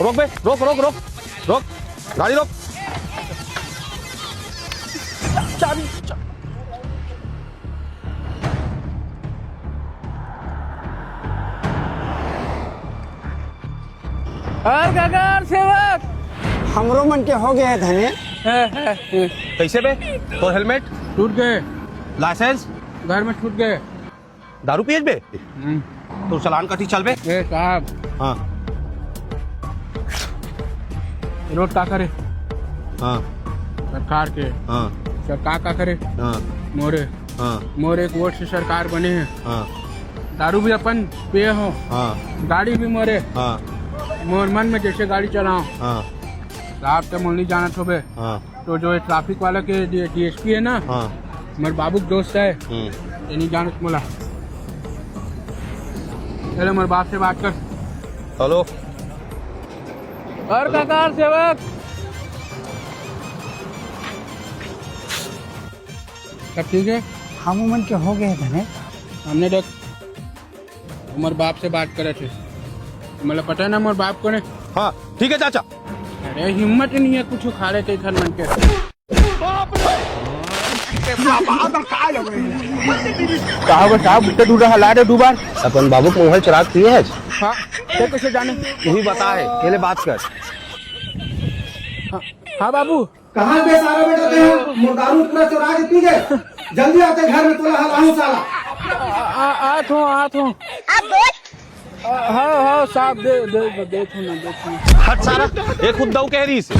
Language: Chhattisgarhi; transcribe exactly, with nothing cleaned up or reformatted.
रोक बे, रोक, रोक, रोक, रोक, गाड़ी रोक। चाबी, चा- अरे काका, अरे सेवक। हमरो मन के हो गए हे धने। हे, हे, हे। कैसे बे? तोर हेलमेट? टूट गए। लाइसेंस? घर में छूट गए। दारू पियस बे? हम्म। तो चालान कटी, चल बे। ए साहब। हाँ। रोड का करे? हाँ। सरकार के। हाँ। सरकार का करे? हाँ। मोरे। हाँ। मोरे एक वोट से सरकार बने हे। हाँ। दारू भी अपन पिए हो। हाँ। गाड़ी भी मोरे। हाँ। मोर मन में जैसे गाड़ी चलाओ। हाँ। साहब, ते मोर नहीं जानत होबे। हाँ। तो जो ये ट्रैफिक वाला के डी-, डीएसपी है ना, हाँ। मोर बाबू के दोस्त है। हम्म। ये नहीं जानत मोला। चले, मोर बाप से बात कर। हेलो। और काका, और सेवक, सब ठीक है? हम उमन के हो गए धने। हमने देख, मोर बाप से बात करे थे। मतलब, पता है ना मोर बाप को ने? हाँ, ठीक है चाचा। अरे, हिम्मत नहीं है कुछ उखाड़े के घर मन के। का हो बे साहब, उठे दूर रहा, ला दे दू बार। अपन बाबू के मोबाइल चुरा के पिए है। हाँ, ते कैसे जाने? तू ही बता है, पहले बात कर। हाँ, हाँ बाबू। कहाँ बे सारा बेटा ते ह? मोर दारू पूरा चुरा के पी गए। जल्दी आते घर में, तोला हलाहूँ साला। आ, आ, आत हूँ, आत हूँ। आ, हाँ, हाँ, साहब, दे, दे, दे, दे, दे, दे, दे। हट सारा, ये खुद दऊ कह रही इसे।